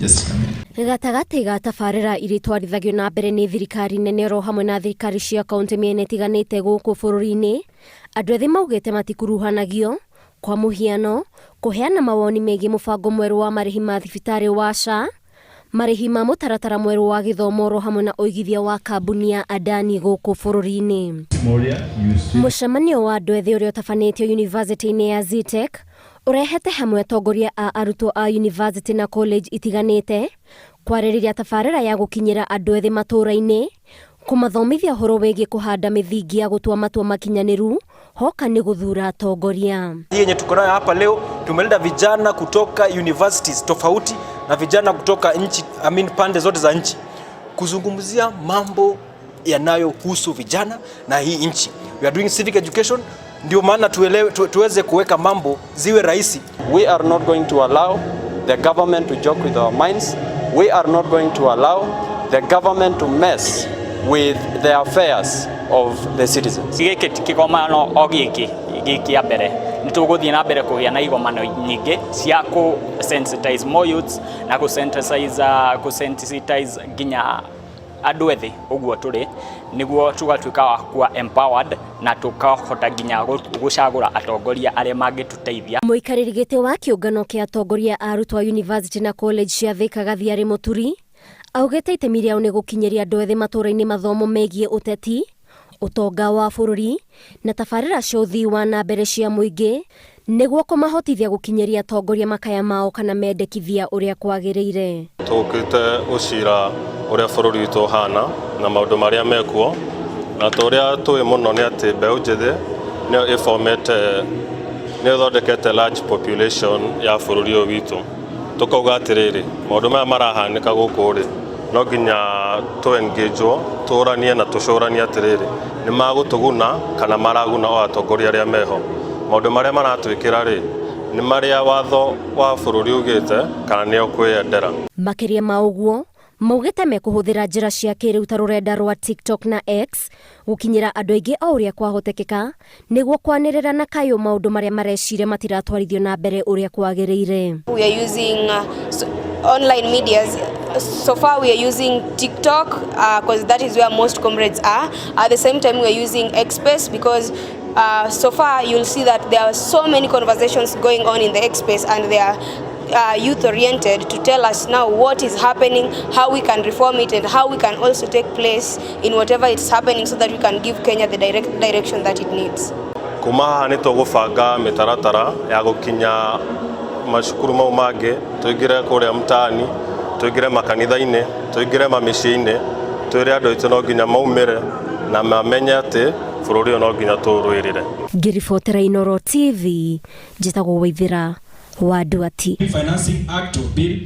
Just a minute. Gatagatĩ ga tabarĩra iria itwarithagio na mbere nĩ thirikari nene oro hamwe na thirikari cia kaunti mĩena ĩtiganĩte gũkũ bũrũri-inĩ, andũ ethĩ maugĩte matikuruhanagio. Kwa mũhiano, kũheana mawoni megiĩ mũbango mwerũ wa marĩhi ma thibitarĩ wa SHA, marĩhi ma mũtaratara mwerũ wa gĩthomo oro hamwe na ũigithia wa kambuni ya Adani gũkũ bũrũri-inĩ. Moria, you see. Mũcemanio wa andũ ethĩ ũrĩa ũtabanĩtio yunivasĩtĩ-inĩ ya Zetech ũrehete hamwe atongoria a arutwo a yunivasĩtĩ na college itiganĩte kwarĩrĩria tabarĩra ya gũkinyĩra andũ ethĩ matũũra-inĩ, kũmathomithia ũhoro wĩgiĩ kũhanda mĩthingi ya gũtua matua makinyanĩru hoka nĩ gũthura atongoria. Hii yenye tuko nayo hapa leo, tumeleta vijana kutoka universities tofauti na vijana kutoka nchi, I mean, pande zote za nchi kuzungumzia mambo yanayohusu vijana na hii nchi. We are doing civic education, ndio maana tuelewe, tuweze kuweka mambo ziwe rahisi. We are not going to allow the government to joke with our minds. We are not going to allow the government to mess with the affairs of the citizens. Gĩkĩ ti kĩgomano o gĩkĩ gĩkĩ mbere, nĩ tũgũthiĩ na mbere kũgĩa na igomano nyingĩ cia kũ sensitize more youths na kũ sensitize nginya andũ ethĩ ũguo tũrĩ nĩguo tũgatuĩka wa kuwa empowered na tũkahota nginya gũcagũra atongoria arĩa mangĩtũteithia. Mũikarĩri gĩtĩ wa kĩũngano kĩa atongoria a arutwo a university na college cia Thika, Gathiarĩ Mũturi, augĩte itemi rĩao nĩ gũkinyĩria andũ ethĩ matũũra-inĩ mathomo megiĩ ũteti, ũtonga wa bũrũri na tabarĩra cia ũthii wa na mbere cia mũingĩ nĩguo kũmahotithia gũkinyĩria atongoria makaya mao kana mendekithia ũrĩa kwagĩrĩire. Tũkĩte gũcira ũrĩa bũrũri witũ ũhana na maũndũ marĩa mekuo, na ta ũrĩa tũĩ mũno nĩ atĩ mbeũ njĩthĩ nĩyo ĩbomete, nĩyo ĩthondekete large population ya bũrũri ũyũ witũ. Tũkauga atĩrĩrĩ, maũndũ maya marahanĩka gũkũ rĩ, no nginya tũ engage tũranie na tũcũranie atĩrĩrĩ, nĩ magũtũguna kana maraguna o atongoria arĩa meho? Maũndũ marĩa maratwĩkĩra rĩ, nĩ marĩa watho wa bũrũri ugĩte kana nĩo kwĩyendera? Makĩria ma ũguo, maugĩte mekũhũthĩra njĩra cia kĩrĩu ta rũrenda rwa TikTok na X gũkinyĩra andũ aingĩ o ũrĩa kwahotekeka nĩguo kwanĩrĩra na kayũ maũndũ marĩa mareciria matiratwarithio na mbere ũrĩa kwagĩrĩire. We are using so online medias. So far, we are using TikTok because that is where most comrades are. At the same time, we are using Xspace because so far you'll see that there are so many conversations going on in the Xspace, and they are youth oriented to tell us now what is happening, how we can reform it, and how we can also take place in whatever is happening so that we can give Kenya the direct direction that it needs. Kuma haha nĩ tũgũbanga mĩtaratara ya gũkinya macukuru mau mangĩ, tũingĩre kũrĩa mtaani, tũingĩre makanitha-inĩ, tũingĩre mamĩciĩ-inĩ, twĩre andũ aitũ no nginya maumĩre na mamenye atĩ bũrũri ũyũ no nginya tũũrũĩrĩre. Ngĩribotera Inoro TV, njĩtagwo Waithĩra wa Nduati. Financing Act of Bill.